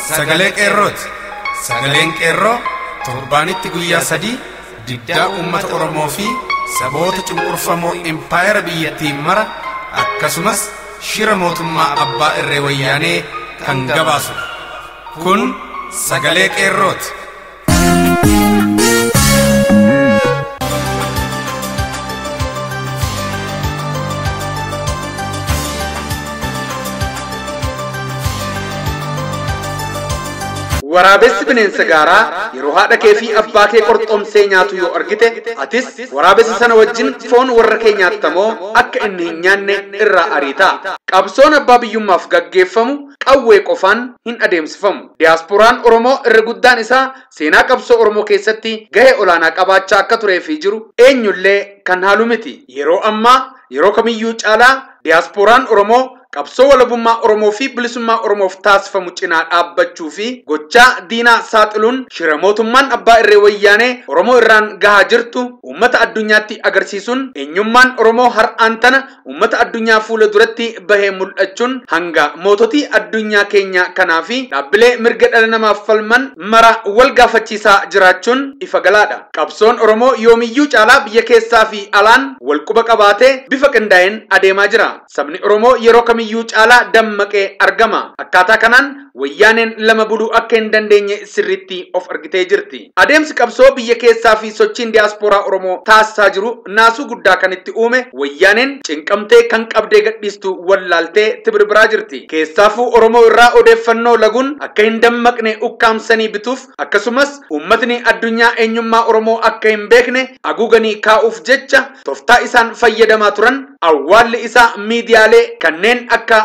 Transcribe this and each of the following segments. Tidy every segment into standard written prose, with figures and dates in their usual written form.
sagalee qeerrooti. Sagaleen qeerroo torbaanitti guyyaa 3 diddaa uummata Oromoo fi saboota cunqurfamoo impaayera biyyattiin mara akkasumas shira mootummaa abbaa irree wayyaanee kan gabaasudha. Kun sagalee qeerrooti. Waraabessi bineensa gaaraa yeroo haadha kee fi abbaa kee qorxoomsee nyaatu yoo argite, atis waraabessa sana wajjin foon warra kee nyaattamoo akka inni hin nyaanne irraa ariitaa. Qabsoon abbaa biyyummaaf gaggeeffamu qawwee qofaan hin adeemsifamu. Diyaaspooraan Oromoo irra guddaan isaa seenaa qabsoo Oromoo keessatti gahee olaanaa qabaachaa akka turee fi jiru eenyullee kan haalu miti. Yeroo ammaa yeroo kamiyyuu caalaa diyaaspooraan Oromoo qabsoo walabummaa Oromoo fi bilisummaa Oromoof taasifamu cinaa dhaabbachuu fi gochaa diinaa saaxiluun shira mootummaan abbaa irree wayyaanee Oromoo irraan gahaa jirtu uummata addunyaatti agarsiisuun eenyummaan Oromoo har'aan tana uummata addunyaa fuula duratti bahee mul'achuun hanga moototii addunyaa keenya kanaa fi dhaabbilee mirga dhala namaaf falman mara wal gaafachiisaa jiraachuun ifa galaadha. Qabsoon Oromoo yoomiyyuu caalaa biyya keessaa fi alaan wal quba qabaatee bifa qindaa'een adeemaa jira. Sabni Oromoo yeroo kamiyyuu caalaa dammaqee argama. Akkaataa kanaan wayyaaneen lama buluu akka hin dandeenye sirriitti of argitee jirti. Adeemsi qabsoo biyya keessaa fi sochiin diyaaspooraa Oromoo taasisaa jiru naasuu guddaa kan itti uume wayyaaneen cinqamtee kan qabdee gadhiistu wallaaltee tibirbiraa jirti. Keessaafuu Oromoo irraa odeeffannoo laguun akka hin dammaqne ukkaamsanii bituuf akkasumas uummatni addunyaa eenyummaa Oromoo akka hin beekne haguuganii kaa'uuf jecha tooftaa isaan fayyadamaa turan awwaalli isaa miidiyaalee kanneen akka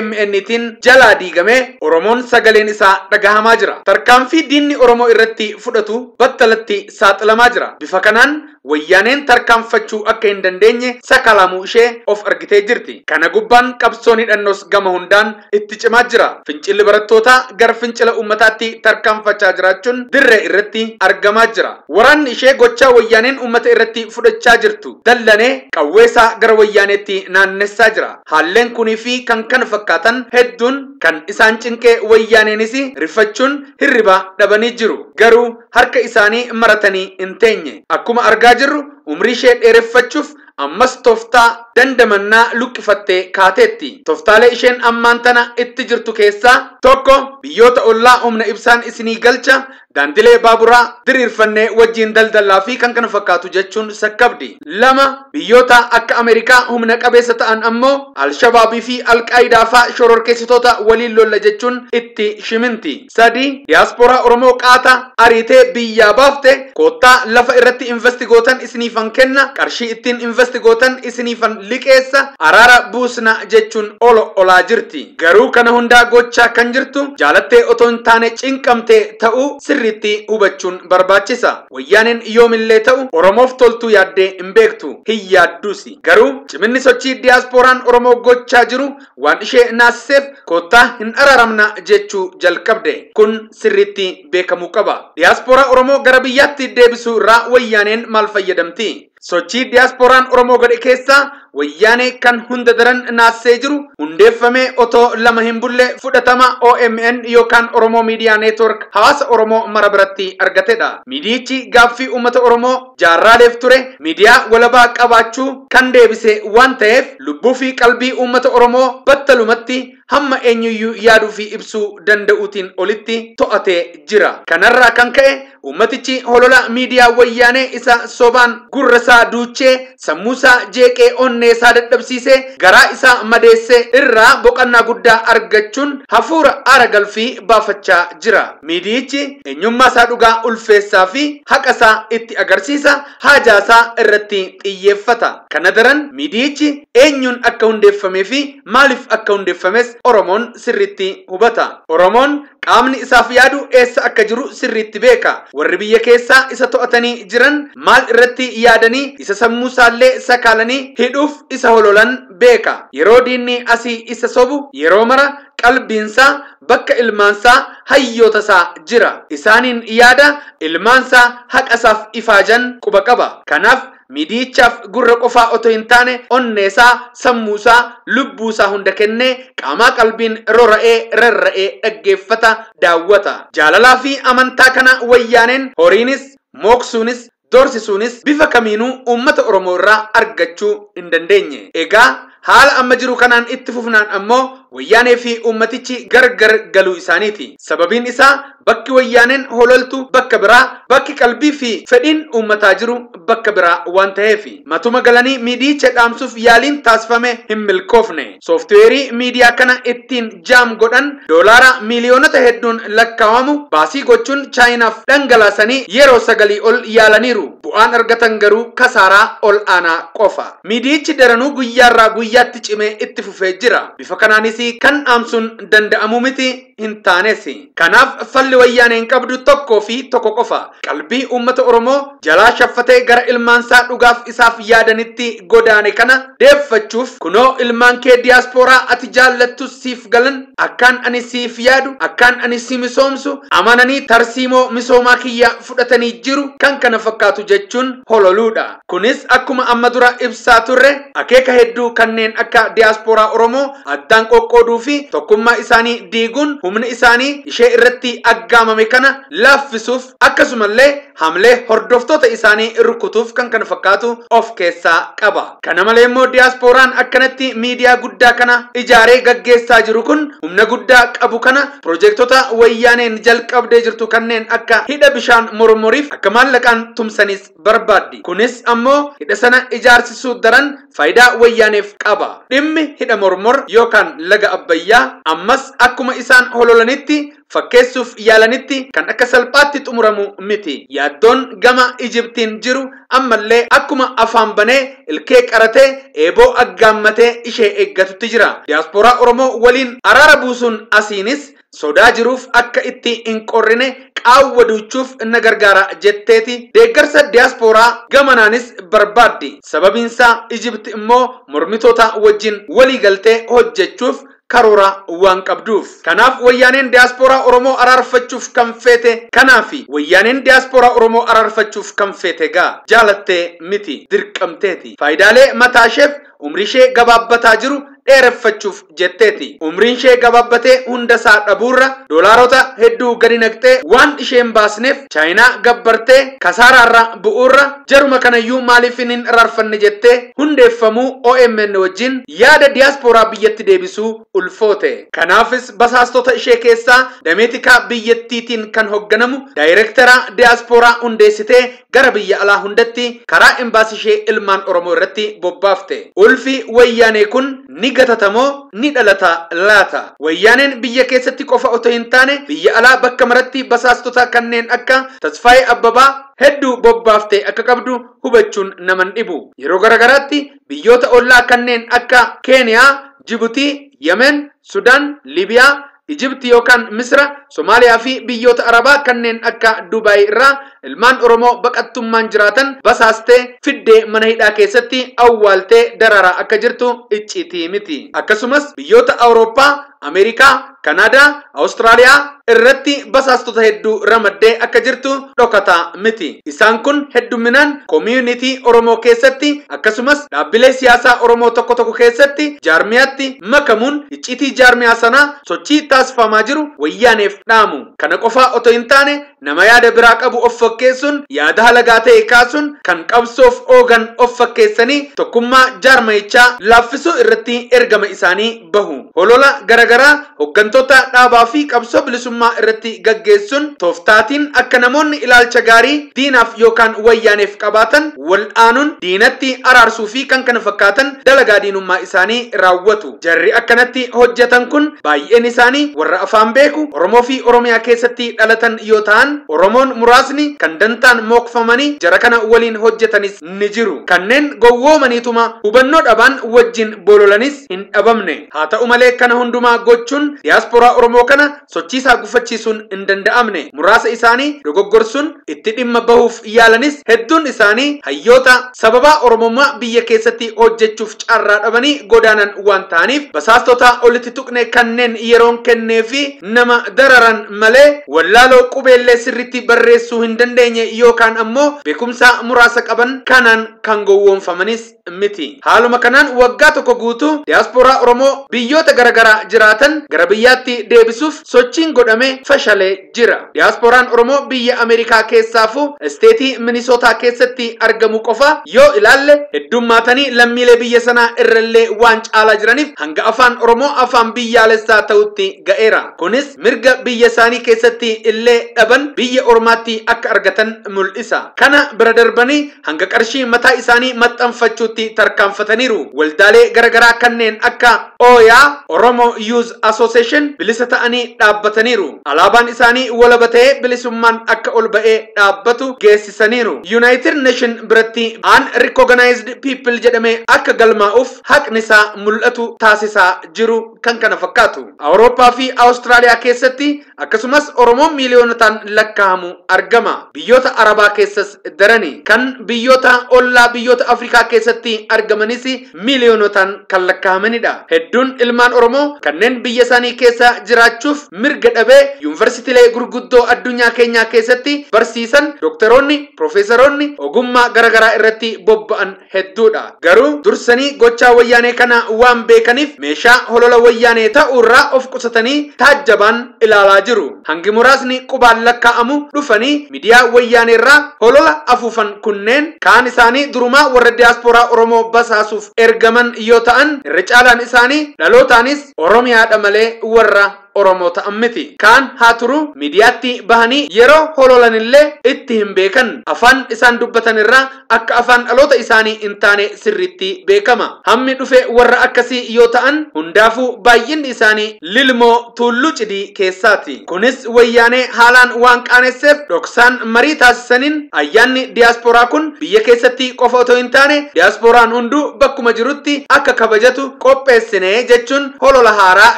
OMN-tiin jalaa diigamee Oromoon sagaleen isaa dhagahamaa jira. Tarkaanfii diinni Oromoo irratti fudhatu battalatti saaxilamaa jira. Bifa kanaan wayyaaneen tarkaanfachuu akka hin dandeenye sakalaamuu ishee of argitee jirti. Kana gubbaan qabsoon hidhannoos gama hundaan itti cimaa jira. Fincilli barattootaa gara fincila uummataatti tarkaanfachaa jiraachuun dirree irratti argamaa jira. Waraanni ishee gochaa wayyaaneen uummata irratti fudhachaa jirtu dallanee qawweesaa gara wayyaaneetti naannessaa jira. Haalleen kunii fi kan kana fakkaatan hedduun kan isaan cinqee wayyaaneenis rifachuun hirriba dhabanii jiru. Garuu harka isaanii maratanii hin teenye. Akkuma argaa jirru umrii ishee dheereffachuuf ammas tooftaa dandamannaa luqqifattee kaateetti. Tooftaalee isheen ammaan tana itti jirtu keessaa tokko biyyoota ollaa humna ibsaan isinii galcha, daandilee baaburaa diriirfannee wajjin daldalaa fi kan kana fakkaatu jechuun sakkabdi. 2 biyyoota akka Ameerikaa humna qabeessa ta'an ammoo Alshabaabii fi Alqaayidaa faa shororkeessitoota waliin lolla jechuun itti shiminti. 3 diyaaspooraa Oromoo qaata ariitee biyyaa baafte koottaa lafa irratti investigootan isiniifan kenna, qarshii ittiin investigootan isiniifan liqeessa, araara buusna jechuun olo olaa jirti. Garuu kana hundaa gochaa kan jirtu jaalattee otoo hin taane cinqamtee ta'uu sirriitti hubachuun barbaachisa. Wayyaaneen yoomillee ta'u Oromoof toltuu yaaddee hin beektu, hin yaadduusi. Garuu ciminni sochii diyaaspooraan Oromoo gochaa jiru waan ishee naasiseef koottaa hin araaramna jechuu jalqabde. Kun sirriitti beekamuu qaba. Diyaaspooraa Oromoo gara biyyaatti deebisuu irraa wayyaaneen maal fayyadamti? Sochii diyaaspooraan Oromoo godhe keessaa wayyaanee kan hunda daran naasisee jiru hundeeffamee otoo lama hin bulle fudhatama OMN yookaan Oromoo Miidiyaa Neetwork hawaasa Oromoo mara biratti argatedha. Miidiyichi gaaffii uummata Oromoo jaarraaleef ture miidiyaa walabaa qabaachuu kan deebise waan ta'eef lubbuu fi qalbii uummata Oromoo battalumatti hamma eenyuyyuu yaaduu fi ibsuu danda'uutiin olitti to'atee jira. Kanarraa kan ka'e uummatichi holola miidiyaa wayyaanee isa sobaan gurra isaa duuchee sammuu isaa jeeqee onnee isaa dadhabsiisee garaa isaa madeessee irraa boqonnaa guddaa argachuun hafuura aara galfii baafachaa jira. Miidiyichi eenyummaa isaa dhugaa ulfeessaa fi haqa isaa itti agarsiisa, haajaa isaa irratti xiyyeeffata. Kana daran miidiyichi eenyuun akka hundeeffamee fi maaliif akka hundeeffames Oromoon sirriitti hubata. Oromoon qaamni isaaf yaadu eessa akka jiru sirriitti beeka. Warri biyya keessaa isa to'atanii jiran maal irratti yaadanii isa sammuu isaallee sakaalanii hidhuuf isa hololan beeka. Yeroo diinni asii isa sobu yeroo mara qalbiinsaa bakka ilmaansaa hayyootasaa jira. Isaaniin yaada ilmaansaa haqa isaaf ifaajan quba qaba. Kanaaf Miidiyichaaf gurra qofaa otoo hin taane onneesaa, sammuusaa, lubbuusaa hunda kennee qaamaa qalbiin rora'ee rarra'ee dhaggeeffata, daawwata. Jaalalaa fi amantaa kana wayyaaneen horiinis, mooksuunis, doorsisuunis bifa kamiinuu uummata Oromoo irraa argachuu hin dandeenye. Egaa haala amma jiru kanaan itti fufnaan ammoo wayyaanee fi uummatichi gargar galuu isaaniiti. Sababiin isaa bakki wayyaaneen hololtu bakka biraa, bakki qalbii fi fedhiin uummataa jiru bakka biraa waan ta'eef. Matuma galanii miidiyicha dhaamsuuf yaaliin taasifame hin milkoofne. Sooftiweerii miidiyaa kana ittiin jaam godhan doolaara miiliyoonota hedduun lakkaawamu baasii gochuun Chaayinaaf dhangalaasanii yeroo 9 ol yaalaniiru. Bu'aan argatan garuu kasaaraa ol aanaa qofa. Miidiyichi daranuu guyyaarraa guyyaatti cimee itti fufee jira. Bifa kanaanis kan dhaamsuun danda'amu miti, hin taanes. Kanaaf falli wayyaaneen qabdu tokkoo fi tokko qofa. Qalbii uummata Oromoo jalaa shaffatee gara ilmaansaa dhugaaf isaaf yaadanitti godaane kana deeffachuuf kunoo ilmaan kee diyaaspooraa ati jaallattu siif galan, akkaan ani siif yaadu, akkaan ani si misoomsu amananii tarsiimoo misoomaa kiyya fudhatanii jiru kan kana fakkaatu jechuun hololuudha. Kunis akkuma amma dura ibsaa turre akeeka hedduu kanneen akka diyaaspooraa Oromoo addaan qoqqooduu fi tokkummaa isaanii diiguun humna isaanii ishee irratti aggaamame kana laaffisuuf akkasumallee hamlee hordoftoota isaanii rukutuuf kan kana fakkaatu of keessaa qaba. Kana malee immoo diyaasporaan akkanatti miidiyaa guddaa kana ijaaree gaggeessaa jiru kun humna guddaa qabu kana piroojektota wayyaaneen jalqabdee jirtu kanneen akka hidha bishaan mormoriif akka maallaqaan tumsanis barbaaddi. Kunis ammoo hidha sana ijaarsisuu daran faayidaa wayyaaneef qaba. Dhimmi hidha mormor yookaan laga Abbayyaa ammas akkuma isaan hololanitti fakkeessuuf yaalanitti kan akka salphaatti xumuramu miti. Yaaddoon gama Ijibtiin jiru ammallee akkuma afaan banee ilkee qaratee eeboo aggaammatee ishee eeggatutti jira. Diyaasporaa Oromoo waliin araara buusuun asiinis sodaa jiruuf akka itti hin qorrine qaawwa duuchuuf na gargaara jetteeti deeggarsa diyaasporaa gamanaanis barbaaddi. Sababiinsaa Ijibti immoo mormitoota wajjin walii galtee hojjechuuf karoora waan qabduuf. Kanaaf wayyaaneen diyaasporaa Oromoo araarfachuuf kan feete kanaafi wayyaaneen diyaasporaa Oromoo araarfachuuf kan feete gaa jaalattee miti, dirqamteeti. Faayidaalee mataa isheef umrii ishee gabaabbataa jiru dheereffachuuf jetteeti. Umriin ishee gabaabbatee hunda isaa dhabuurra doolaarota hedduu gadi naqxee waan isheen baasneef Chaayinaa gabbartee kasaaraarra bu'uurra jaruma kanayyuu maaliif hin araarfanne jettee hundeeffamuu OMN wajjin yaada diyaasporaa biyyatti deebisuu ulfoote. Kanaafis basaastota ishee keessaa dameetikaa biyyattiitiin kan hoogganamu daayirektara diyaasporaa hundeessitee gara biyya alaa hundatti karaa embaasii ishee ilmaan Oromoo irratti bobbaafte. Ulfi wayyaanee kun ni gatatamoo ni dhalata laata? Wayyaaneen biyya keessatti qofa otoo hin taane biyya alaa bakka maratti basaastota kanneen akka Tasfaayee Abbabaa hedduu bobbaaftee akka qabdu hubachuun naman dhibu. Yeroo garagaraatti biyyoota ollaa kanneen akka Keeniyaa, Jibuutii, Yemen, Sudaan, Libiyaa, Ijibti yookaan Misra, Somaaliyaa fi biyyoota Arabaa kanneen akka Dubaay irraa ilmaan Oromoo baqattummaan jiraatan basaastee fiddee mana hidhaa keessatti awwaaltee dararaa akka jirtu icciitii miti. Akkasumas biyyoota Awurooppaa, Ameerikaa, Kanaadaa, Awustiraaliyaa irratti basaastota hedduu ramaddee akka jirtu dhokataa miti. Isaan kun hedduminaan koomiyunitii Oromoo keessatti akkasumas dhaabbilee siyaasaa Oromoo tokko tokko keessatti jaarmiyaatti makamuun icciitii jaarmiyaa sanaa sochii taasifamaa jiru wayyaaneef dhaamu. Kana qofaa otoo hin taane nama yaada biraa qabu of fakkeessuun yaada halagaa ta'e kaasuun kan qabsoof oogan of fakkeessanii tokkummaa jaarmayichaa laaffisuu irratti ergama isaanii bahu. Holola garagaraa hooggantoota dhaabaa fi qabsoo bilisummaa irratti gaggeessuun tooftaatiin akka namoonni ilaalcha gaarii diinaaf yookaan wayyaaneef qabaatan wal aanuun diinatti araarsuu fi kan kana fakkaatan dalagaa diinummaa isaanii raawwatu. Jarri akkanatti hojjetan kun baay'een isaanii warra afaan beeku Oromoo fi Oromiyaa keessatti dhalatan yoo ta'an Oromoon muraasni kan dantaan mookfamanii jara kana waliin hojjetanis ni jiru. Kanneen gowwoomaniituma hubannoo dhabaan wajjin bololanis hin dhabamne. Haa ta'u malee kana hundumaa gochuun diyaasporaa Oromoo kana sochiisaa gufachiisuun hin danda'amne. Muraasa isaanii dogoggorsuun itti dhimma bahuuf yaalanis hedduun isaanii hayyoota sababaa Oromummaa biyya keessatti hojjechuuf carraa dhabanii godaanan waan ta'aniif basaastota olitti tuqne kanneen yeroon kennee fi nama dararan malee wallaaloo qubeellee sirriitti barreessuu hin dandeenye yookaan ammoo beekumsa muraasa qaban kanaan kan gowwoomfamanis miti. Haaluma kanaan waggaa tokko guutuu diyaaspooraa Oromoo biyyoota garaagaraa jiraatan gara biyyaatti deebisuuf sochiin godhame fashalee jira. Diyaaspooraan Oromoo biyya Ameerikaa keessaafuu isteetii Minisootaa keessatti argamu qofa yoo ilaalle heddummaatanii lammiilee biyya sanaa irrallee waan caalaa jiraniif hanga afaan Oromoo afaan biyyaalessaa ta'utti ga'eera. Kunis mirga biyya isaanii keessatti illee dhaban biyya ormaatti akka argatan mul'isa. Kana bira darbanii hanga qarshii mataa isaanii maxxanfachuutti tarkaanfataniiru. Waldaalee garaagaraa kanneen akka OYA, Oromo Youth Association bilisa ta'anii dhaabbataniiru. Alaabaan isaanii walaba ta'ee bilisummaan akka ol ba'ee dhaabbatu geessisaniiru. United Nation biratti unrecognized people jedhamee akka galmaa'uuf haqni isaa mul'atu taasisaa jiru kan kana fakkaatu. Awurooppaa fi Awustiraaliyaa keessatti akkasumas Oromoon miiliyoonotaan lakkaa'amu argama. Biyyoota Arabaa keessas darani. Kan biyyoota ollaa biyyoota Afrikaa keessatti argamanis miiliyoonotaan kan lakkaa'amanidha. Hedduun ilmaan Oromoo kanneen biyya isaanii keessa jiraachuuf mirga dhabee yuunivarsiitiilee gurguddoo addunyaa keenyaa keessatti barsiisan dooktaroonni, piroofeesaroonni ogummaa garaagaraa irratti bobba'an hedduudha. Garuu dursanii gochaa wayyaanee kana waan beekaniif meeshaa holola wayyaanee ta'uurraa of qusatanii taajjabaan ilaalaa jiru. Hangi muraasni qubaan lakkaa'amu dhufanii miidiyaa wayyaaneerraa holola afuufan kunneen kaan isaanii durumaa warra diyaaspooraa Oromoo basaasuuf ergaman yoo ta'an irra caalaan isaanii dhalootaanis Oromiyaadha malee warra Oromoo ta'an miti. Kaan haa turu miidiyaatti bahanii yeroo hololanillee itti hin beekan. Afaan isaan dubbatan irraa akka afaan dhaloota isaanii hin taane sirriitti beekama. Hammi dhufe warra akkasii yoo ta'an hundaafuu baay'inni isaanii lilmoo tulluu cidii keessaati. Kunis wayyaanee haalaan waan qaanesseef dhoksaan marii taasisaniin ayyaanni diyaaspooraa kun biyya keessatti qofa otoo hin taane diyaasporaan hunduu bakkuma jirutti akka kabajatu qopheessine jechuun holola haaraa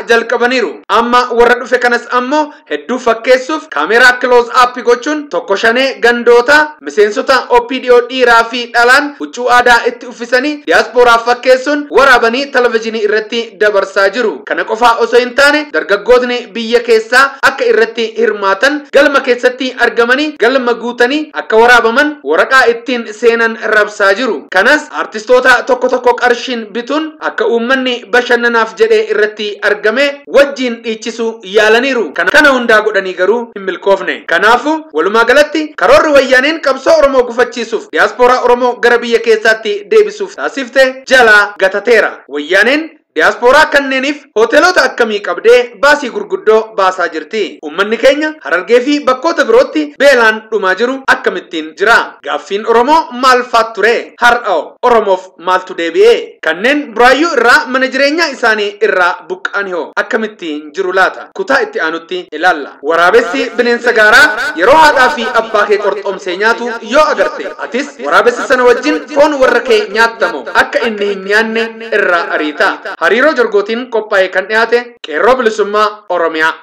jalqabaniiru. Amma warra dhufe kanas ammoo hedduu fakkeessuuf kaameraa close up gochuun tokko shanee gandoota miseensota OPDO dhiiraa fi dhalaan huccuu aadaa itti uffisanii diyaasporaa fakkeessuun waraabanii televezyiinii irratti dabarsaa jiru. Kana qofaa osoo hin taane dargaggootni biyya keessaa akka irratti hirmaatan galma keessatti argamanii galma guutanii akka waraabaman waraqaa ittiin seenan rabsaa jiru. Kanas artistoota tokko tokko qarshiin bituun akka uummanni bashannanaaf jedhee irratti argame wajjin dhiichisu yaalaniiru. Kana hundaa godhanii garuu hin milkoofne. Kanaafu walumaa galatti karoorri wayyaaneen qabsoo Oromoo gufachiisuuf diyaaspooraa Oromoo gara biyya keessaatti deebisuuf taasifte jalaa gatateera. Wayyaaneen diyaaspooraa kanneeniif hoteelota akkamii qabdee baasii gurguddoo baasaa jirti. Uummanni keenya Harargee fi bakkoota birootti beelaan dhumaa jiru akkamittiin jira? Gaaffiin Oromoo maal faat ture? Har'a Oromoof maaltu deebi'e? Kanneen Buraayyuu irraa mana jireenyaa isaanii irraa buqqa'an hoo akkamittiin jiru laata? Kutaa itti aanutti ilaalla. Waraabessi bineensa gaaraa yeroo haadhaa fi abbaa kee qorxoomsee nyaatu yoo agarte atis waraabessi sana wajjin foon warra kee nyaattamu akka inni hin nyaanne irraa ariita. Hariiroo jorgootiin qophaa'ee kan dhiyaate Qeerroo Bilisummaa Oromiyaa.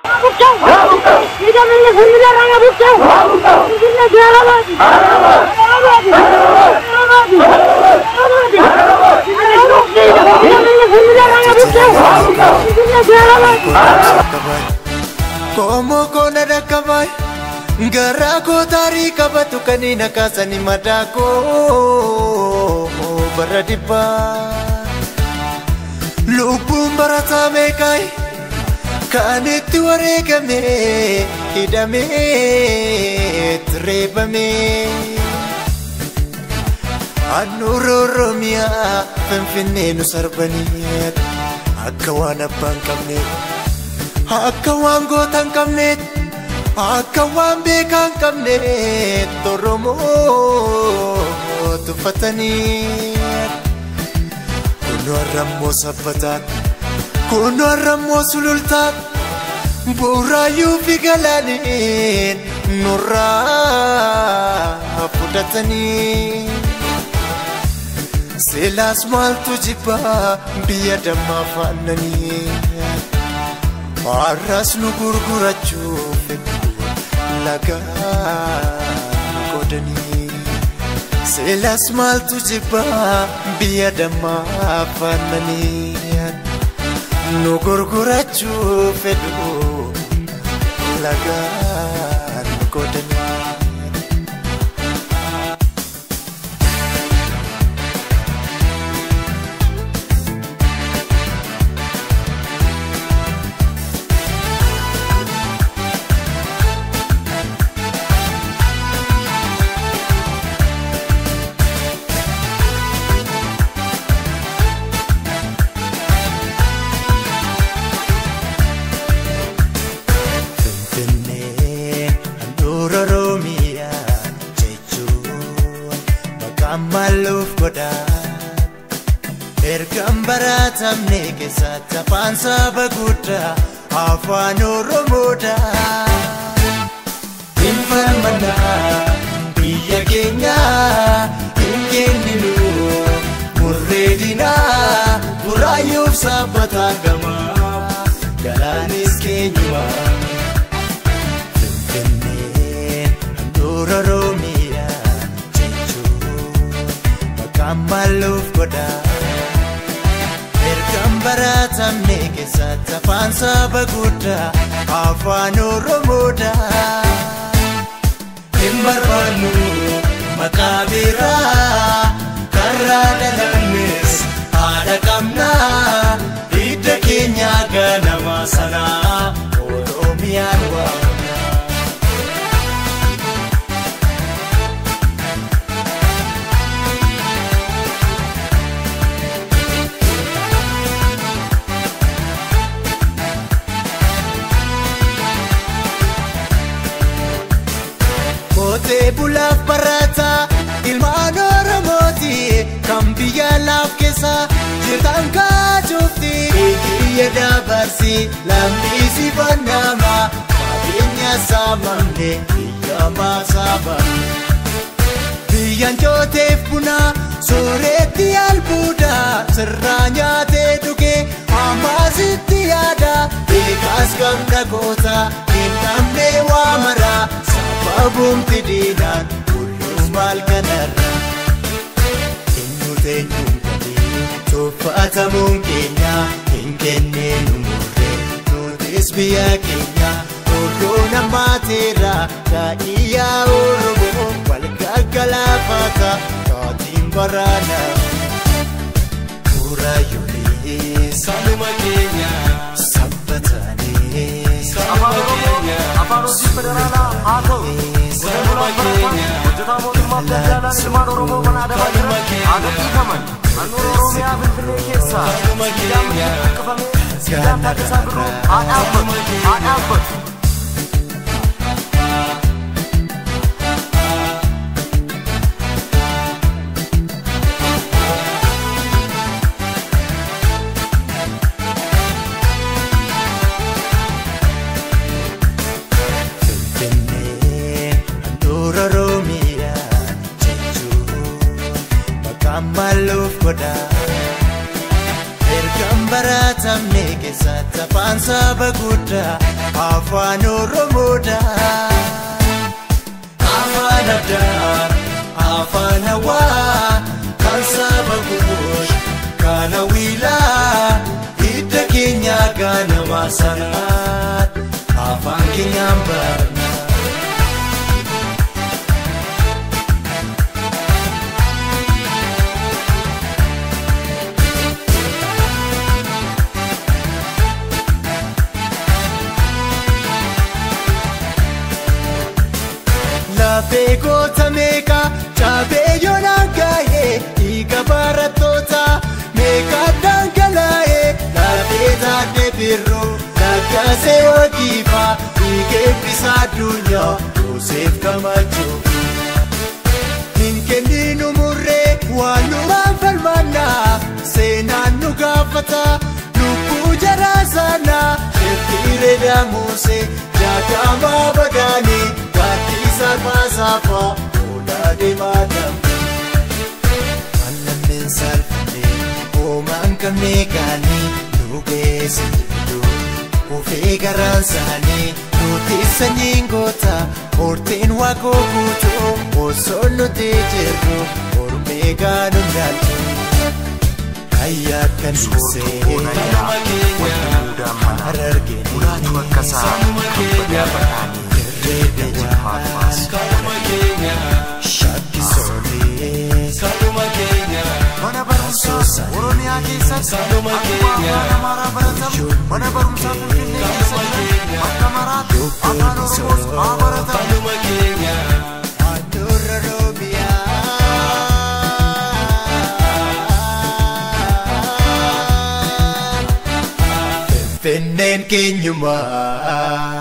Qomoo koo na dhaqqabaa garaa koo taarii qabatu kan hin akaasani madaa koo bara dhibbaa. Lubbuun barataa meeqaayi kan itti wareegame hidhamee reebame. Handhuura Oromiyaa Finfinnee nu sarbanii akka waan abbaan qabneef akka waan goota hin qabneef akka waan beekaa hin qabneef Oromoo tuffatanii. Kunoo har'ammoo sabbataan, kunoo har'ammoo sulultaan, Buraayyuu fi galaaniin nurraa fudhatanii. Silaas maaltu jibbaa biyya dammaa faannanii. Har'as nu gurgurachuuf lagaa godhanii. Silaas maaltu jibbaa biyya dammaa faannanii. Nu gurgurachuu fedhu lagaan godhanii. maqaan maaluuf godha. Ergaan baratamne keessatti afaan saba guddaa afaan Oromoodha. Hin falmannaa biyya keenya hin kenninu murree diinaa buraayyuuf sabbataan gamaa galaanis keenyuma. Finfinnee handhuura Oromiyaa jechuun maqaan maaluuf godha. Ergaan baratamne keessatti afaan saba guddaa afaan Oromoodha. Hin barbaannu maqaa biraa karraa dhalannes haadha qabnaa hidda keenya ganama sanaa Oromiyaan waamna. Qotee bulaaf barataa ilmaan Oromooti kan biyya laaf keessa jirtan kaachuufti. Biyya dabarsi lammiisi fannama qabeenya saamamne biyya maasabamne. Biyyaan jooteef buna sooretti albuuda sirraa nyaatee dhuge ammaasitti yaada. Beekaas qabna goota hin dhabne waa mara sababumti diinaan kullus maal kanarra. Eenyu teenyuun gadii tuffatamuun keenya hin kenneenu murree nutis biyya keenya Orroo namaateera daa'iyyaa Oromoo wal gaggalaafata taatiin baraana. Buraayyuulee Sanuma keenya sabbataanee Sanuma keenya Afaan hojii federaalaa haa ta'u. Qotee bulaan barataan hojjetaa mootummaaf daldaalaan ilmaan Oromoo mana adabaa jiran haa gadhiifaman. Handhuura Oromiyaa Finfinnee keessaa siidaan Minilik buqqifamee siidaan Taaddasaa Birruu haa dhaabbatu. Haa dhaabbatu. Finfinnee handhuura Oromiyaa jechuun maqaan maaluuf godha. Ergaan baratamne keessatti afaan saba guddaa afaan Oromoodha. Afaan addaa afaan hawaa kan saba Guush kan hawwiilaa hidda keenya ganama sanaa afaan keenyaan barna. Lafee goota meeqa cabee yoonaan gahee dhiiga barattoota meeqa dhangala'ee lafee taatee birruu laggaasee hojiifaa dhiiga eebbisa addunyaa Yoseef Gammachuu. Hin kenninu murree waan numaan falmannaa seenaan nu gaafata lubbuu jaraa sanaa shirtiiree damuusee jaakamaa badaanii gaaddisa baasaafaa oolaa deemaa dambe. Mallameen salphate hoomaan qabnee gaanii nu geesse jedhu ufee garaan isaanii nuti sanyiin goota horteen waaqoo guutuu osoo nuti jirru hormee gaanu naaltu. Hayyaa kan ibsee Boonayyaa wanta muudaan mana harargeen mulaatu akka isaa kan badaa badhaanii dirree jilmaatumaas. Kanuma keenya shakkisoolee Kanuma keenya Mana barumsaa Oromiyaa keessatti Sanuma akkuma keenya. afaan Amaaraa baratamu mana barumsaa Finfinnee keessa jiran bakka maraatti afaan Oromoos haa baratamu. Kanuma keenya handhuura Oromiyaa. Finfinneen keenyumaa.